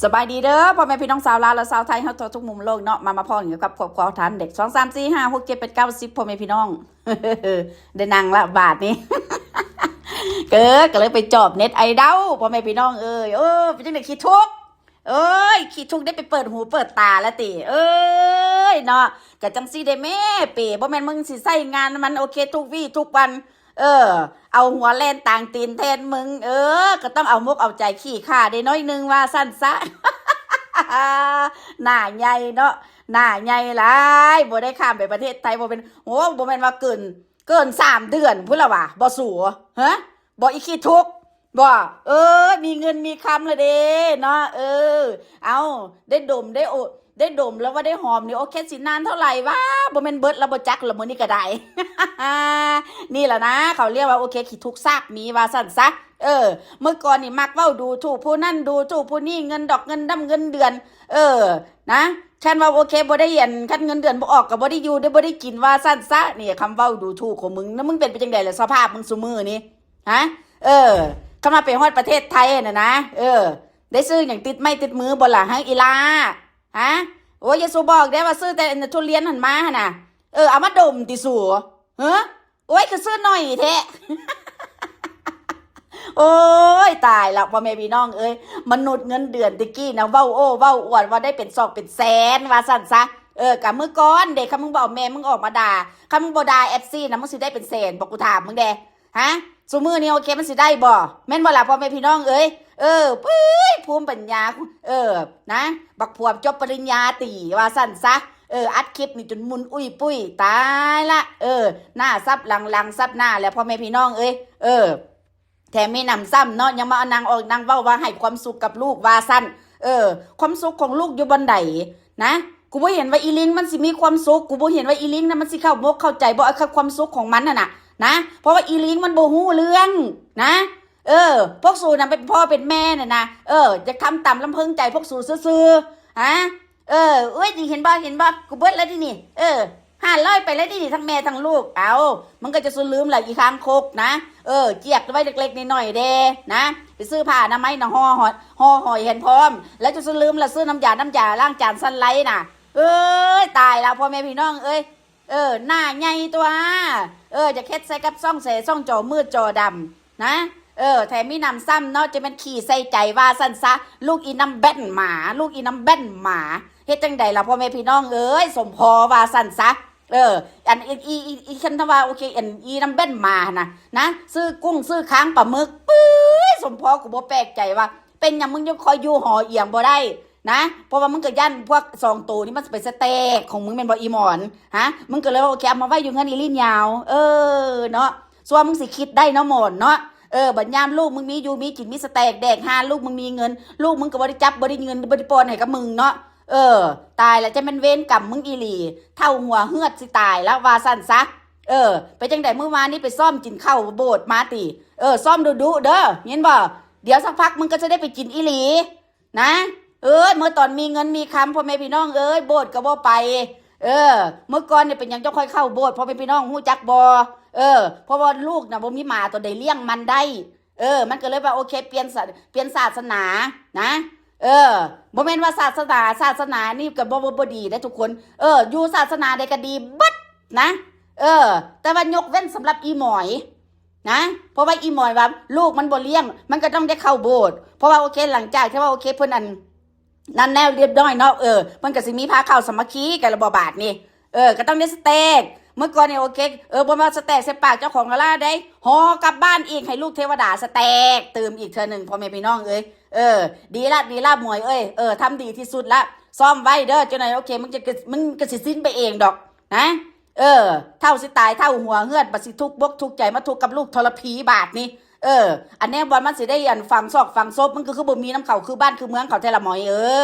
ສະບາຍດີເດີພໍ່ແມ່ພີ່ນ້ອງຊາວລາວ ແລະ ຊາວໄທເຮົາທົ່ວທຸກມຸມໂລກເນາະ ມາ ມາພໍ້ກັນກັບຄອບຄົວທ່ານເດັກ ສອງ ສາມ ສີ່ ຫ້າ ຫົກ ເຈັດ ແປດ ເກົ້າ ສິບ ພໍ່ແມ່ພີ່ນ້ອງ ໄດ້ນັ່ງລະບາດນີ້ ເອີ ກໍເລີຍໄປຈອບເນັດໄອດອລ ພໍ່ແມ່ພີ່ນ້ອງເອີຍ ເອີ ເປັນຈັ່ງໃດ ຂີ້ທຸກ ເອີຍ ຂີ້ທຸກໄດ້ໄປເປີດຫູເປີດຕາແລ້ວຕິ ເອີຍ ເນາະ ກະຈັ່ງຊີ້ເດ້ແມ່ເປ້ ບໍ່ແມ່ນມຶງຊິໃຊ້ງານມັນໂອເຄທຸກວີທຸກວັນ ເອີ ເອົາຫົວແລ່ນຕາງຕີນແທນມຶງ ເອີ ກໍຕ້ອງເອົາມົກເອົາໃຈຂີ້ຂ້າໄດ້ໜ້ອຍໜຶ່ງວ່າຊັ້ນຊະ ໜ້າໃຫຍ່ເນາະ ໜ້າໃຫຍ່ຫຼາຍ ບໍ່ໄດ້ຂ້າມໄປປະເທດໄທ ບໍ່ແມ່ນ ໂອ້ ບໍ່ແມ່ນວ່າເກີນ ເກີນສາມເດືອນພຸ້ນລະຫວາ ບໍ່ສູ ຮະ ບໍ່ ອີຂີ້ທຸກ ບໍ່ ເອີ ມີເງິນມີຄຳລະເດ້ເນາະ ເອີ ເອົາ ໄດ້ດົມ ໄດ້ໂອ ໄດ້ດົມແລ້ວວ່າໄດ້ຫອມນີ້ ໂອເຄ ຊິນານເທົ່າໃດຫວາ ບໍ່ແມ່ນເບິດລະບໍ່ຈັກລະມື້ນີ້ກໍໄດ້ ນີ້ລະນະ ເຂົາລຽກວ່າ ໂອເຄ ຂີ້ທຸກຊາກໝີວ່າຊັ້ນຊະ ເອີ ເມື່ອກ່ອນນີ້ມັກເວົ້າດູຖູກຜູ້ນັ້ນດູຖູກຜູ້ນີ້ ເງິນດອກເງິນດຳເງິນເດືອນ ເອີ ນະ ຄັນວ່າ ໂອເຄ ບໍ່ໄດ້ ອັນ ຄັນເງິນເດືອນບໍ່ອອກກໍບໍ່ໄດ້ຢູ່ ບໍ່ໄດ້ກິນວ່າຊັ້ນຊະ ນີ້ຄຳເວົ້າດູຖູກຂອງມຶງ ແລ້ວມຶງເປັນ ເປັນຈັ່ງໃດລະສະພາບມຶງຊຸມື້ນີ້ ຮະ ເອີ ຄັນວ່າໄປຮອດປະເທດໄທຫັ້ນນະ ເອີ ໄດ້ຊື້ຫຍັງຕິດໄມ້ຕິດມືບໍ່ລະ ຮະ ອີ່ຫຼ້າ ຮະ ໂອ້ຍ ຢ່າສູ່ບອກເດ້ວ່າຊື້ແຕ່ ອັນ ທຸລຽນຫັ້ນມາຫັ້ນນະ ເອີ ເອົາມາດົມຕິສູ ຮະ ໂອ້ຍ ຄືຊື້ໜ້ອຍແທ້ ໂອ້ຍ ຕາຍລະ ພໍ່ແມ່ພີ່ນ້ອງເອີຍ ມະນຸດເງິນເດືອນແຕ່ກີ້ນະ ເວົ້າໂອ້ເວົ້າອວດວ່າໄດ້ເປັນສອກເປັນແສນວ່າຊັ້ນຊະ ເອີ ກະມື້ກ່ອນເດ້ ຄັນມຶງບໍ່ເອົາແມ່ມຶງອອກມາດ່າ ຄັນມຶງບໍ່ດ່າເອັຟຊີນະ ມຶງຊິໄດ້ເປັນແສນບໍ່ ກູຖາມມຶງແດ່ ຮະ ຊຸມື້ນີ້ໂອເຄ ມັນຊິໄດ້ບໍ່ ແມ່ນບໍ່ລະ ພໍ່ແມ່ພີ່ນ້ອງເອີຍ ເອີ ປຶ້ຍ ພູມປັນຍາ ເອີ ນະ ບັກພວມຈົບປະລິນຍາຕີວ່າຊັ້ນຊະ ເອີ ອັດຄລິບນີ້ຈົນໝຸ່ນອຸ້ຍປຸ້ຍ ຕາຍລະ ເອີ ໜ້າສັບຫຼັງ ຫຼັງສັບໜ້າແຫຼະ ພໍ່ແມ່ພີ່ນ້ອງເອີຍ ເອີ ແຖມມີໜຳຊ້ຳເນາະ ຍັງມານັ່ງອອກນັ່ງເວົ້າວ່າໃຫ້ຄວາມສຸກກັບລູກວ່າຊັ້ນ ເອີ ຄວາມສຸກຂອງລູກຢູ່ບ່ອນໃດ ນະ ກູບໍ່ເຫັນວ່າອີລິງມັນຊິມີຄວາມສຸກ ກູບໍ່ເຫັນວ່າອີລິງນະມັນຊິເຂົ້າມົກເຂົ້າໃຈບໍ່ ຄວາມສຸກຂອງມັນຫັ້ນນະ ນະ ເພາະວ່າອີລິງມັນບໍ່ຮູ້ເລື່ອງນະ ເອີ ພວກສູນະເປັນພໍ່ເປັນແມ່ຫັ້ນນະ ເອີ ຢາກທຳຕາມລຳເພິງໃຈພວກສູຊື່ໆ ຮະ ເອີ ໂອ້ຍ ນີ້ເຫັນບໍ່ ເຫັນບໍ່ ກູເບິດແລ້ວນີ້ ເອີ ຫ້າຮ້ອຍໄປແລ້ວນີ້ ທັງແມ່ທັງລູກ ເອົ້າ ມັນກໍຈະສູ່ລືມລະອີຄາງຄົກນະ ເອີ ຈຽກໄວ້ເລັກໆນ້ອຍໆແດ່ນະ ໄປຊື້ຜ້າອະນາໄມນະ ຫໍ່ຫອຍ ຫໍ່ຫອຍແຮນພ້ອມ ແລ້ວຈະສູ່ລືມລະຊື້ນ້ຳຢາ ນ້ຳຢາລ້າງຈານຊັນໄລນະ ເອີຍ ຕາຍແລ້ວ ພໍ່ແມ່ພີ່ນ້ອງເອີຍ ເອີ ໜ້າໃຫຍ່ຕົວະ ເອີ ຈະເຮັດໃສ່ກັບຊ່ອງແສ ຊ່ອງຈໍມືດຈໍດຳນະ ເອີ ແຖມມີໜຳຊ້ຳເນາະ ຈະແມ່ນຂີ້ໃສ່ໃຈວ່າຊັ້ນຊະ ລູກອີນຳແບນໝາ ລູກອີນຳແບນໝາ ເຮັດຈັ່ງໃດລະ ພໍ່ແມ່ພີ່ນ້ອງເອີຍ ສົມພໍວ່າຊັ້ນຊະ ເອີ ອັນ ອີ ອີ ອີ ຄັນຖ້າວ່າ ໂອເຄ ອັນ ອີນຳແບນໝາຫັ້ນນະ ນະ ຊື້ກຸ້ງ ຊື້ຄາງປາໝຶກ ປຶ້ຍ ສົມພໍ ກູບໍ່ແປກໃຈວ່າ ເປັນຫຍັງມຶງຍັງຄອຍຢູ່ຫໍອຽງບໍ່ໄດ້ນະ ເພາະວ່າມຶງກໍຢ້ານພວກສອງໂຕນີ້ມັນຊິໄປສະແຕກຂອງມຶງແມ່ນບໍ່ອີໝອນ ຮະ ມຶງກໍເລີຍວ່າ ໂອເຄ ເອົາມາໄວ້ຢູ່ເຮືອນອີລີນຍາວ ເອີ ເນາະ ສ່ວນມຶງຊິຄິດໄດ້ເນາະໝອນເນາະ ເອີ ບັດຍາມລູກມຶງມີຢູ່ມີກິນ ມີສະແຕກແດກຮານ ລູກມຶງມີເງິນ ລູກມຶງກໍບໍ່ໄດ້ຈັບ ບໍ່ໄດ້ເງິນ ບໍ່ໄດ້ປ້ອນໃຫ້ກັບມຶງເນາະ ເອີ ຕາຍລະ ຈະແມ່ນເວນກຳມຶງອີ່ຫຼີ ເຖົ້າຫົວເຫືອດຊິຕາຍລະວ່າຊັ້ນຊະ ເອີ ເປັນຈັ່ງໃດ ມື້ວານນີ້ໄປຊ້ອມກິນເຂົ້າໂບດມາຕິ ເອີ ຊ້ອມດຸໆເດີ ຍິນບໍ່ ດຽວສັກພັກມຶງກໍຈະໄດ້ໄປກິນອີ່ຫຼີ ນະ ເອີຍ ເມື່ອຕອນມີເງິນມີຄຳ ພໍ່ແມ່ພີ່ນ້ອງເອີຍ ໂບດກໍບໍ່ໄປ ເອີ ເມື່ອກ່ອນນີ້ເປັນຫຍັງເຈົ້າຄ່ອຍເຂົ້າໂບດ ພໍ່ແມ່ພີ່ນ້ອງຮູ້ຈັກບໍ່ ເອີ ເພາະວ່າລູກນະບໍ່ມີໝາຕົວໃດລ້ຽງມັນໄດ້ ເອີ ມັນກໍເລີຍວ່າ ໂອເຄ ປ່ຽນສະ ປ່ຽນສາສະໜານະ ເອີ ບໍ່ແມ່ນວ່າສາສະໜາ ສາສະໜານີ້ກໍບໍ່ ບໍ່ ບໍ່ດີເດ້ທຸກຄົນ ເອີ ຢູ່ສາສະໜາໃດກໍດີເບິດນະ ເອີ ແຕ່ວ່າຍົກເວັ້ນສຳລັບອີໝອຍ ນະ ເພາະວ່າອີໝອຍວ່າລູກມັນບໍ່ລ້ຽງ ມັນກໍຕ້ອງໄດ້ເຂົ້າໂບດ ເພາະວ່າ ໂອເຄ ຫຼັງຈາກທີ່ວ່າ ໂອເຄ ເພິ່ນ ອັນ ນັ້ນແລ້ວຮຽບຮ້ອຍເນາະ ເອີ ເພິ່ນກໍຊິມີພາເຂົ້າສາມັກຄີກັນລະບໍບາດນີ້ ເອີ ກໍຕ້ອງໄດ້ສະແຕັກ ເມື່ອກ່ອນນີ້ ໂອເຄ ເອີ ບໍ່ວ່າສະແຕັກໃສ່ປາກເຈົ້າຂອງລະລາໄດ້ ຫໍ່ກັບບ້ານອີກ ໃຫ້ລູກເທວະດາສະແຕັກຕື່ມອີກເທື່ອໜຶ່ງ ພໍ່ແມ່ພີ່ນ້ອງເອີຍ ເອີ ດີລະ ດີລະໝວຍເອີຍ ເອີ ທຳດີທີ່ສຸດລະ ຊ້ອມໄວ້ເດີ ຈັກໜ່ອຍ ໂອເຄ ມັນຈະ ມັນກໍຊິຊິນໄປເອງດອກນະ ເອີ ເຖົ້າຊິຕາຍ ເຖົ້າຫົວເຫືອດ ບັດຊິທຸກບົກທຸກໃຈ ມາທຸກກັບລູກທໍລະພີບາດນີ້ ເອີ ອັນແນວບ່ອນມັນຊິໄດ້ ອັນ ຝັງຊອກຝັງສົບ ມັນກໍຄືບໍ່ມີນຳເຂົາ ຄືບ້ານຄືເມືອງເຂົາແທ້ລະໝອຍເອີ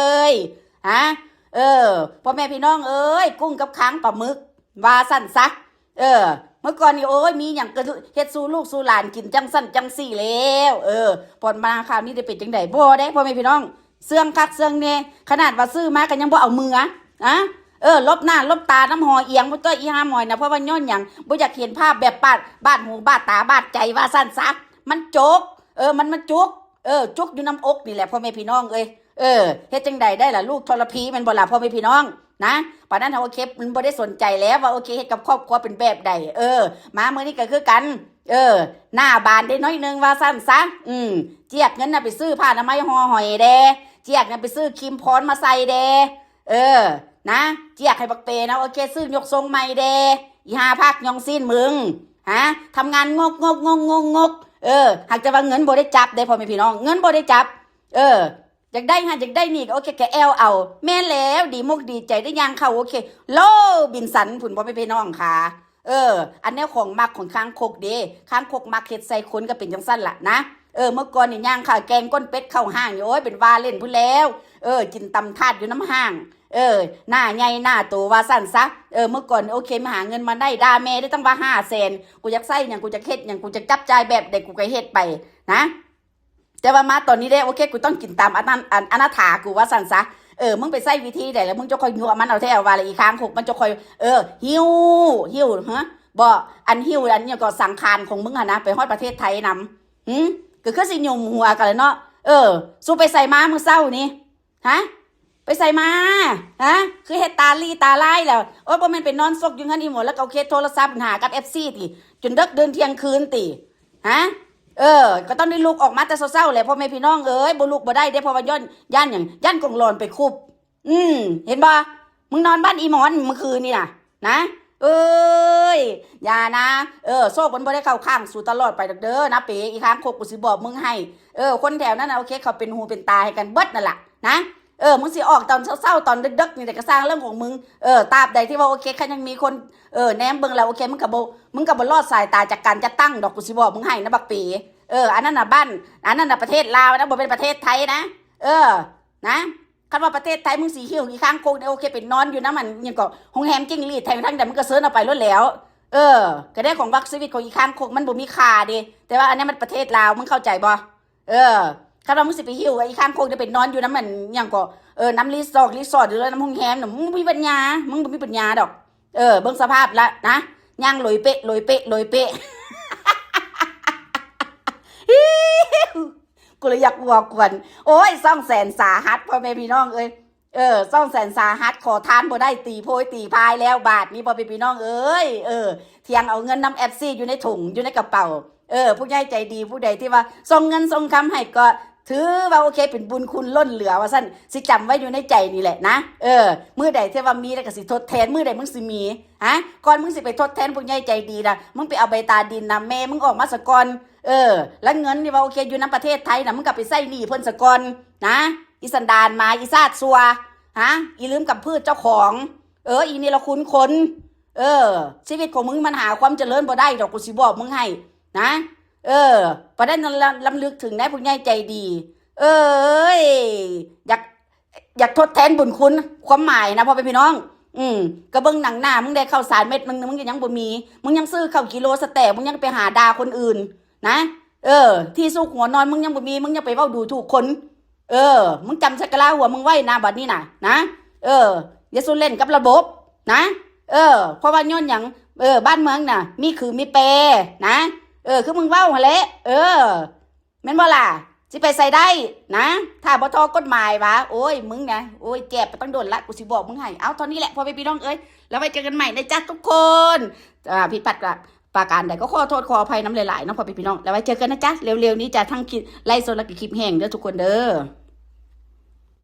ຍ ຮະ ເອີ ພໍ່ແມ່ພີ່ນ້ອງເອີຍ ກຸ້ງກັບຄາງປາໝຶກ ວ່າຊັ້ນຊະ ເອີ ເມື່ອກ່ອນນີ້ ໂອ້ຍ ມີຫຍັງກໍເຮັດສູ່ລູກສູ່ຫຼານກິນຈັ່ງຊັ້ນຈັ່ງຊີ້ແລ້ວ ເອີ ຜ່ອນມາຄາວນີ້ໄດ້ເປັນຈັ່ງໃດ ບໍ່ເດ້ ພໍ່ແມ່ພີ່ນ້ອງ ເຊື່ອງຄັກເຊື່ອງແນ່ ຂະໜາດວ່າຊື້ມາກໍຍັງບໍ່ເອົາເມືອ ອະ ເອີ ຫຼົບໜ້າຫຼົບຕານຳຫໍອຽງ ບໍ່ຕົວະ ອີຫ່າໝອຍນະ ເພາະວ່າຍ້ອນຫຍັງ ບໍ່ຢາກເຫັນພາບແບບບາດ ບາດຫູບາດຕາບາດໃຈວ່າຊັ້ນຊະ ມັນຈົກ ເອີ ມັນ ມັນຈຸກ ເອີ ຈຸກຢູ່ນຳອົກນີ້ແຫຼະ ພໍ່ແມ່ພີ່ນ້ອງເອີຍ ເອີ ເຮັດຈັ່ງໃດໄດ້ລະ ລູກທໍລະພີແມ່ນບໍ່ລະ ພໍ່ແມ່ພີ່ນ້ອງນະ? ປານນັ້ນ ໂອເຄ ມັນບໍ່ໄດ້ສົນໃຈແລ້ວວ່າ ໂອເຄ ເຮັດກັບຄອບຄົວເປັນແບບໃດ. ເອີ ມາມື້ນີ້ກໍຄືກັນ ເອີ ໜ້າບານໄດ້ໜ້ອຍໜຶ່ງວ່າຊັ້ນຊະ. ອືມ ຈຽກເງິນນະໄປຊື້ຜ້າອະນາໄມຫໍ່ຫອຍແດ່ ຈຽກເງິນໄປຊື້ຄຣີມພອນມາໃສ່ແດ່. ເອີ ນະ ຈຽກໃຫ້ບັກເປນະ ໂອເຄ ຊື້ຍົກຊົງໃໝ່ແດ່ ອີຫ່າພາກຍ່ອງຊີ້ນມຶງ ຫາ ທຳງານງົກໆໆໆໆ. ເອີ ຫາກແຕ່ວ່າເງິນບໍ່ໄດ້ຈັບເດ້ ພໍ່ແມ່ພີ່ນ້ອງ ເງິນບໍ່ໄດ້ຈັບ. ເອີ ຢາກໄດ້ຫັ້ນຢາກໄດ້ນີ້ ໂອເຄ ກະແອວເອົາ. ແມ່ນແລ້ວ ດີມົກດີໃຈໄດ້ຍ່າງເຂົ້າ ໂອເຄ ໂລບິນສັນພຸ້ນ ພໍ່ແມ່ພີ່ນ້ອງຂາ. ເອີ ອັນແນວຂອງມັກຂອງຄາງຄົກເດ້ ຄາງຄົກມັກເຮັດໃສ່ຄົນກໍເປັນຈັ່ງຊັ້ນລະນະ. ເອີ ເມື່ອກ່ອນນີ້ຍ່າງຂາແກງກົ້ນເປັດເຂົ້າຫ້າງນີ້ ໂອ້ຍ ເປັນວ່າເລ່ນພຸ້ນແລ້ວ. ເອີ ກິນຕຳຖາດຢູ່ນຳຫ້າງ ເອີ ໜ້າໃຫຍ່ໜ້າໂຕວ່າຊັ້ນຊະ. ເອີ ເມື່ອກ່ອນນີ້ ໂອເຄ ມາຫາເງິນມາໄດ້ ດ່າແມ່ໄດ້ຕັ້ງວ່າຫ້າແສນ ກູຢາກໃຊ້ຫຍັງ ກູຢາກເຮັດຫຍັງ ກູຈະຈັບຈ່າຍແບບໃດ ກູກໍເຮັດໄປນະ. ແຕ່ວ່າມາຕອນນີ້ເດ້ ໂອເຄ ກູຕ້ອງກິນຕາມອະນາ ອັນ ອະນາຖາກູວ່າຊັ້ນຊະ. ເອີ ມຶງໄປໃຊ້ວິທີໃດ ແລ້ວມຶງຈະຄ່ອຍຍົວະມັນເອົາແທ້ເອົາວ່າ ລະອີຄາງຄົກ ມັນຈະຄ່ອຍ ເອີ ຫິ້ວ ຫິ້ວ ຮະ ບໍ່ ອັນຫິ້ວ ອັນຫຍັງກໍສັງຂານຂອງມຶງຫັ້ນນະ ໄປຮອດປະເທດໄທນຳ. ຫື ກໍຄືຊິຫຍຸ່ມຫົວກັນແຫຼະເນາະ. ເອີ ສູໄປໃສມາມື້ເຊົ້ານີ້ ຫະ ໄປໃສມາ ຫະ ຄືເຮັດຕາລີ້ຕາລາຍແລ້ວ? ໂອ້ຍ ບໍ່ແມ່ນໄປນອນຊົກຢູ່ເຮືອນອີ່ໝົດ ແລ້ວກໍເຮັດໂທລະສັບຫາກັບເອັຟຊີຕິ ຈົນເດິກດື່ນທ່ຽງຄືນຕິ ຫະ? ເອີ ກໍຕ້ອງໄດ້ລຸກອອກມາແຕ່ເຊົ້າໆແຫຼະ ພໍ່ແມ່ພີ່ນ້ອງເອີຍ. ບໍ່ລຸກບໍ່ໄດ້ເດ້ ເພາະວ່າຍ້ອນ ຢ້ານຫຍັງ? ຢ້ານກົງຫຼອນໄປຄຸບ. ອືມ ເຫັນບໍ່? ມຶງນອນບ້ານອີ່ໝອນມື້ຄືນນີ້ນະ ນະ ເອີຍ ຢ່ານະ. ເອີ ໂຊກມັນບໍ່ໄດ້ເຂົ້າຂ້າງສູຕະຫຼອດໄປດອກເດີນະເປ. ອີຄາງຄົກ ກູຊິບອກມຶງໃຫ້ ເອີ ຄົນແຖວນັ້ນນະ ໂອເຄ ເຂົາເປັນຫູເປັນຕາໃຫ້ກັນເບິດນັ້ນລະນະ. ເອີ ມຶງຊິອອກຕອນເຊົ້າໆ ຕອນເດິກໆນີ້ແຫຼະ ກໍຊ່າງເລື່ອງຂອງມຶງ. ເອີ ຕາບໃດທີ່ວ່າ ໂອເຄ ຄັນຍັງມີຄົນ ເອີ ແນມເບິ່ງແລ້ວ ໂອເຄ ມຶງກໍບໍ່ ມຶງກໍບໍ່ລອດສາຍຕາຈາກການຈັດຕັ້ງດອກ ກູຊິບອກມຶງໃຫ້ນະບັກເປ. ເອີ ອັນນັ້ນນະບ້ານ ອັນນັ້ນນະປະເທດລາວນະ ບໍ່ແມ່ນປະເທດໄທນະ. ເອີ ນະ ຄັນວ່າປະເທດໄທມຶງຊິຫິ້ວອີຄາງຄົກນີ້ ໂອເຄ ໄປນອນຢູ່ນຳອັນຫຍັງເກາະ ໂຮງແຮມຈິ້ງຫຼີດແທງທາງໃດ ມຶງກໍເຊີນເອົາໄປໂລດແລ້ວ. ເອີ ກໍໄດ້ຂອງວັກຊີວິດຂອງອີຄາງຄົກ ມັນບໍ່ມີຄ່າເດ້ ແຕ່ວ່າອັນນີ້ມັນປະເທດລາວ ມຶງເຂົ້າໃຈບໍ່? ເອີ ຄັນວ່າມຶງຊິໄປຫິ້ວອີຄາງຄົກນີ້ໄປນອນຢູ່ນຳອັນຫຍັງເກາະ ເອີ ນຳຣີສອດ ຣີສອດ ຫຼືນຳໂຮງແຮມນະ ມຶງບໍ່ມີປັນຍາ ມຶງບໍ່ມີປັນຍາດອກ. ເອີ ເບິ່ງສະພາບລະນະ ຍ່າງໂຫຼຍເປະ ໂຫຼຍເປະ ໂຫຼຍເປະ. ກູເລີຍຢາກຫົວກວນ ໂອ້ຍ ຊ່ອງແສນສາຫັດ ພໍ່ແມ່ພີ່ນ້ອງເອີຍ. ເອີ ຊ່ອງແສນສາຫັດ ຂໍທານບໍ່ໄດ້ ຕີໂພຍຕີພາຍແລ້ວບາດນີ້ ພໍ່ແມ່ພີ່ນ້ອງເອີຍ. ເອີ ທ່ຽງເອົາເງິນນຳເອັຟຊີຢູ່ໃນຖົງ ຢູ່ໃນກະເປົາ. ເອີ ຜູ້ໃຫຍ່ໃຈດີຜູ້ໃດທີ່ວ່າສົ່ງເງິນສົ່ງຄຳໃຫ້ ກໍຖືວ່າໂອເຄ ເປັນບຸນຄຸນລົ້ນເຫຼືອວ່າຊັ້ນ ຊິຈຳໄວ້ຢູ່ໃນໃຈນີ້ແຫຼະນະ. ເອີ ມື້ໃດທີ່ວ່າມີແລ້ວກໍຊິທົດແທນ ມື້ໃດມຶງຊິມີ ຫະ ກ່ອນມຶງຊິໄປທົດແທນຜູ້ໃຫຍ່ໃຈດີນະ ມຶງໄປເອົາໃບຕາດິນນຳແມ່ມຶງອອກມາສາກ່ອນ. ເອີ ແລ້ວເງິນທີ່ວ່າໂອເຄ ຢູ່ນຳປະເທດໄທນະ ມຶງກໍໄປໃຊ້ໜີ້ເພິ່ນສາກ່ອນນະ ອີສັນດານໝາ ອີຊາດຊົ່ວ ຫະ ອີລືມກຳພືດເຈົ້າຂອງ. ເອີ ອີເນລະຄຸນຄົນ. ເອີ ຊີວິດຂອງມຶງມັນຫາຄວາມຈະເລີນບໍ່ໄດ້ດອກ ກູຊິບອກມຶງໃຫ້ນະ. ເອີ ປະເດັນລຳ ລຳລຶກເຖິງນາຍຜູ້ໃຫຍ່ໃຈດີ. ເອີຍ ຢາກ ຢາກທົດແທນບຸນຄຸນ ຄວາມໝາຍນະ ພໍ່ແມ່ພີ່ນ້ອງ. ອືມ ກໍເບິ່ງໜັງໜ້າມຶງແດ່ ເຂົ້າສານເມັດໜຶ່ງ ມຶງກໍຍັງບໍ່ມີ ມຶງຍັງຊື້ເຂົ້າກິໂລສະແຕກ ມຶງຍັງໄປຫາດ່າຄົນອື່ນນະ. ເອີ ທີ່ຊຸກຫົວນອນມຶງຍັງບໍ່ມີ ມຶງຍັງໄປເວົ້າດູຖູກຄົນ. ເອີ ມຶງຈຳໃສ່ກະລາຫົວມຶງໄວ້ນະ ບັດນີ້ນະ ນະ. ເອີ ຢ່າສູ່ຫຼິ້ນກັບລະບົບນະ. ເອີ ເພາະວ່າຍ້ອນຫຍັງ? ເອີ ບ້ານເມືອງນະ ມີຂືມີແປນະ. ເອີ ຄືມຶງເວົ້າຫັ້ນແຫຼະ. ເອີ ແມ່ນບໍ່ລະ? ຊິໄປໃສໄດ້ນະ ຖ້າບໍ່ທໍ່ກົດໝາຍຫວາ. ໂອ້ຍ ມຶງນະ ໂອ້ຍ ເຈັບມາຕັ້ງດົນລະ ກູຊິບອກມຶງໃຫ້. ເອົາ ເທົ່ານີ້ແຫຼະ ພໍ່ແມ່ພີ່ນ້ອງເອີຍ ແລ້ວໄວ້ເຈີກັນໃໝ່ນະຈ້ະທຸກຄົນ. ອ່າ ຜິດພາດປະການໃດກໍຂໍໂທດຂໍອະໄພນຳຫຼາຍໆເນາະ ພໍ່ແມ່ພີ່ນ້ອງ. ແລ້ວໄວ້ເຈີກັນນະຈ້ະ ເລັວໆນີ້ຈ້ະ ທັງຄລິບໄລຟ໌ສົດ ແລະ ຄລິບແຫ້ງເດີທຸກຄົນເດີ.